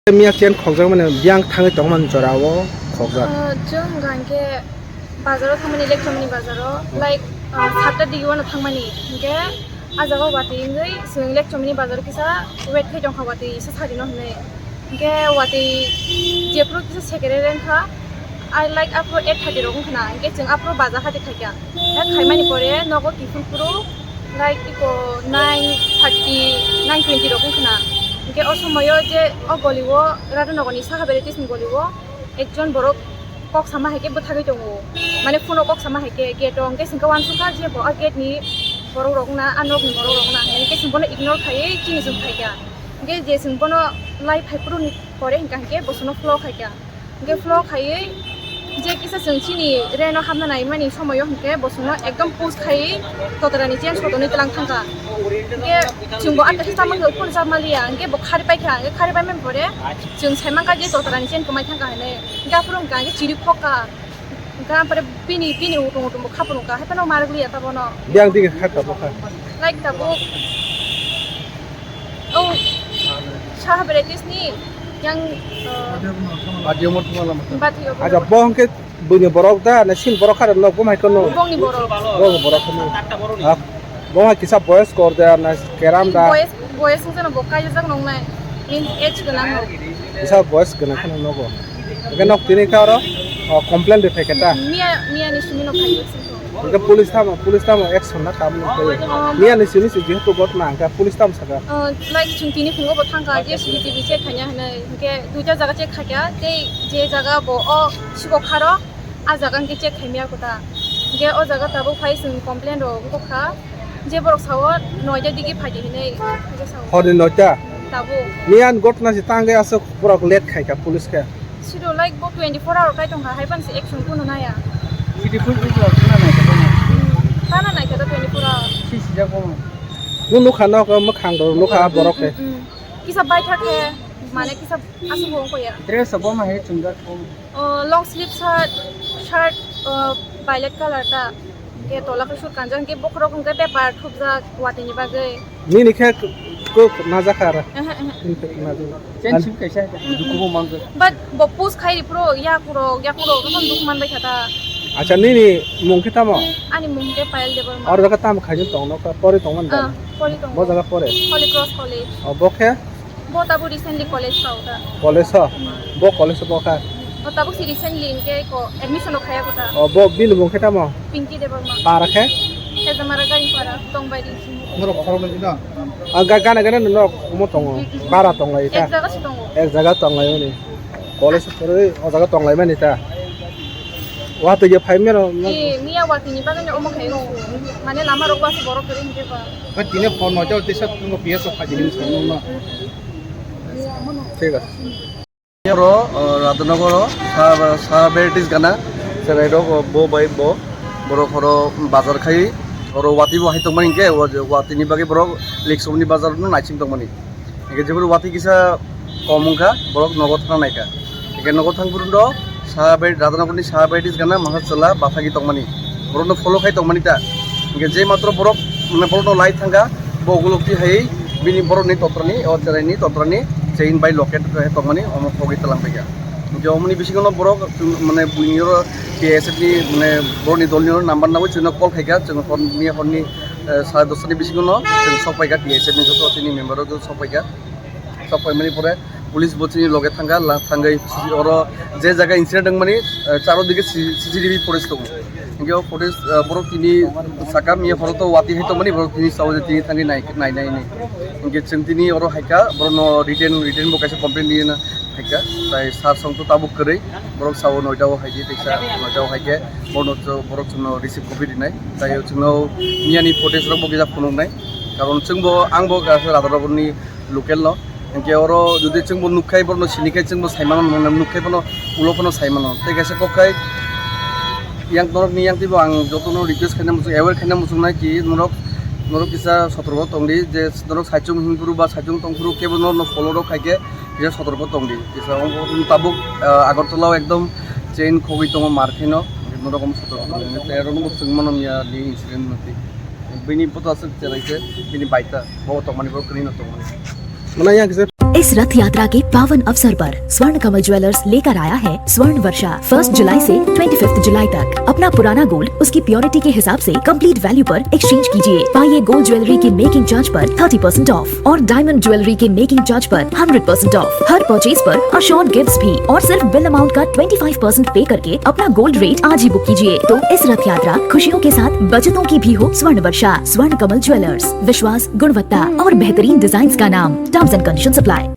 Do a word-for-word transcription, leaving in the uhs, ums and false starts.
Miya chen khokjak mani biyang thangwi tongmani jora o khokjak. Ah, chwng hwnkha hwnkhe bazaro thangmani, Lekchomni bazaro, like, ah, satta digi wano thangmani, hwnkhe ah jaga watwi wngwi chwng Lekchomni bazaro kisa wait khai tongkha, watwi isa sarino hwnwi. Hwnkhe watwi jephuru kisa sekere rengkha, I like aphuru eight thirty rok wngkha na, hwnkhe chwng aphuru bazar hati khaikha. Hwnkhe khaimani pore nogo kiphilphuru like iko nine thirty, nine twenty rok wngkha na. Hwnkhe o somoyo je o goli o, Radhanagor ni Saha Varieties ni goli o ekjon borok kok sama hai khe bwthagwi tongo, mane phone o kok sama hai khe gate o. Hwnkhe chwngkhe uansukha je bo a gate ni borok rok wngna, a nok ni borok rok wngna, hwnkhe chwng bono ignore khaiwi chini chwng phaikha. Hwnkhe je chwng bono lai phaiphuru ni pore hwnkha hwnkhe bo chwngno follow khaikha. Hwnkhe follow khaiwi je kisa chwng chini reno hapna naimani somoyo hwnkhe bo chwngno ekdom push khaiwi totorani chain sotonwi tlang thangkha. Hwnkhe chwngbo atta khe chamani phone chap maliya, hwnkhe bo khari paikha, hwnkhe khari paimani pore chwng saimankha je totorani chain kwmai thangkha hinwi. Hwnkhe aphuru hwnkha hwnkhe chiri khokha. Hwnkhe aphuru bini, bini utung utung bo khapung kha, haiphano marwk liya ta bono. Biyang digi kha tabuk kha. Like tabuk. Oh, Saha Varieties ni yang, uh, Bathi omo thuma lama. Bathi omo. Acha, bo hwnkhe buini borok da, na sin borok kha da, no, bo hai kono. Bongni borok. Bo borok kono. Ha, bo hai kisa boyes kor da, na keram da. Boyes, boyes wngkha no bo kaijak nongnai. Min age gwnang no. Kisa boyes gwnang kheno nogo. Hwnkhe nok tini kha oro, o, complain rwphai khe ta? Miya, miya ni simi no phai. Hwnkhe police tamo, police tamo action na kam no khayo. Um, miya ni simi si jehetu ghotna hwnkhe police tamo saka. Uh, like chwng tini phungo bo thangkha je C C T V check khaina hinwi. Hwnkhe duita jaga check khaikha, tei je jaga bo o sibo kharo, a jaga hwnkhe check khaimya kota. Hwnkhe o jaga tabuk phai chwng complain rok wngkha. Je borok sao noita digi phaidi hinwi hwnkhe sao. Horni noita? Tabuk. Miyan ghotna se tangwi aswk borok late khaikha police khe. Siro like bo twenty-four hour kai tongkha, hai phano se action kuno naya. Sidi phun phun khna nai kha. Tana nai kha twenty-four hour. Si sijak bo. Bo nukha nok mwkhang do nukha borok khe. Mm, mm, mm. Kisa baithak khe mane kisa aswk bo wngkha ya. Dress bo ma he chungjak bo. Oh, long sleeve shirt, shirt, oh, violet color ta. Hwnkhe tola khe suit kanjak, hwnkhe bokhorok hwnkhe paper thupjak watwi ni bagwi. Nini khe kok najakha ra? Ehe, ehe. Nini khe najakha. Chen sim kaisa, mm, mm, dukhu bo manjak. But bo push khai ripro, yakurok, yakurok, tokon dukhu manbai kha ta. Acha, nini mung khe tamo? Ani mung khe Payal Debbarma. Oro khe tamo khaijak tongno, pori tongmani tamo? Ah, pori tongo. Bo jaga pore? Holy Cross College. O, bo khe? Bo tabuk recently college kha o ta. College o? Hmm. Bo college o bo kha? O tabuk si recently hwnkhe ko admission o khaya ko ta. O, bo bini mung khe tamo? Pinky Debbarma. Para khe? Khejamara Garingpara, Tongbairi. Norok bokhorok nungwi na? Ah, ga-, gana gana norok omo tongo. Mm, mm. Bara tonglai ta? Ek jaga se tongo. Ek jaga tonglai mani. College o pore o jaga tonglai mani ta? Watwi je phai mero. Ee, miya watwi ni bagwi omo khai o. Mane lama rok bas borok kwrwi hwnkhe ba. Ba tini phone no jao tisa tungo P S o phaidi hinwi swngo no. Thik ase. Oro, o, Radhanagor o, sa, sa varieties gana, cherai rok, o, bo bai bo, borok oro bazar khai, oro watwi bo hai tongmani hwnkhe, o, watwi ni bagwi borok Lekchomni bazar no naising tongmani. Hingke jeboni watwi kisa kom wngkha, borok nogo thangna naikha. Hingke nogo thangphuru no saha bai, Radhanagor ni saha bai tis gana masa chwla bathagwi tongmani. Borokno follow khai tongmani ta. Hingke je matro borok, mane, borokno lai thangkha, bo ukulukti hai bini borokni totrani, o cheraini totrani chain bai locket khai tongmani, omo khogwi twlang paikha. Hingke omoni bisingo no borok, mane, buini oro T S F ni, mane, borokni dolni oro number nangwi chwngno call khaikha, chwng horni, horni eh, sare dosta ni bisingo no chwng sok paikha, T S F ni joto chini member rok joto sok paikha. Sok paimani pore police bo chini loge thangkha, la-, thangwi oro je jaga incident wngmani, eh, charo dike C-, C C T V footage tongo. Hingke o footage, eh, borok tini saka miya phoro to watwi hai tongmani, borok tini sao je tini thangwi nai, nai, nai, nai. Hingke chwng tini oro haikha, borokno written, written bo kaisa complaint rina haikha. Tai sar song to tabuk kwrwi, borok sao noita o haidi, teisa noita o haikhe, borokno cho-, borok chwngno receive copy rinai. Tai chwngno miyani footage rok bo kisa phunuknai. Karon chwngbo, angbo kaisa Radharaboni local no. Hingke oro jodi chwngbo nukkhai, borokno sinikhai, chwngbo saimano, nukkhai bono, ulo phano saimano. Tei kaisa kokkhai yang norokni yang twibo ang jotono request khaina muchung, aware khaina muchungnai ki norok, norok kisa sotorko tongdi, je norok saichung himphuru ba saichung tongphuru kebo norokno follow rok khaikhe, kisa sotorko tongdi. Kisa tabuk, ah, Agartala o ekdom chain khogwi tongo mar khaino, norok omo sotorko tongdi. Tei aro nokbo chwng mano miya ni incident nokdi. Bini bota aswk cheraikhe, bini baita, bo tongmani, bo kwrwino tongmani. Mane yang kisa इस रथ यात्रा के पावन अवसर पर स्वर्ण कमल ज्वेलर्स लेकर आया है स्वर्ण वर्षा। फर्स्ट जुलाई से ट्वेंटी फिफ्थ जुलाई तक अपना पुराना गोल्ड उसकी प्योरिटी के हिसाब से कंप्लीट वैल्यू पर एक्सचेंज कीजिए। पाइए गोल्ड ज्वेलरी की मेकिंग चार्ज पर थर्टी परसेंट ऑफ और डायमंड ज्वेलरी के मेकिंग चार्ज पर हंड्रेड परसेंट ऑफ। हर परचेज पर अश्योर्ड गिफ्ट्स भी, और सिर्फ बिल अमाउंट का ट्वेंटी फाइव परसेंट पे करके अपना गोल्ड रेट आज ही बुक कीजिए। तो इस रथ यात्रा खुशियों के साथ बचतों की भी हो। स्वर्ण वर्षा, स्वर्ण कमल ज्वेलर्स, विश्वास, गुणवत्ता और बेहतरीन डिजाइन का नाम। Terms and condition apply.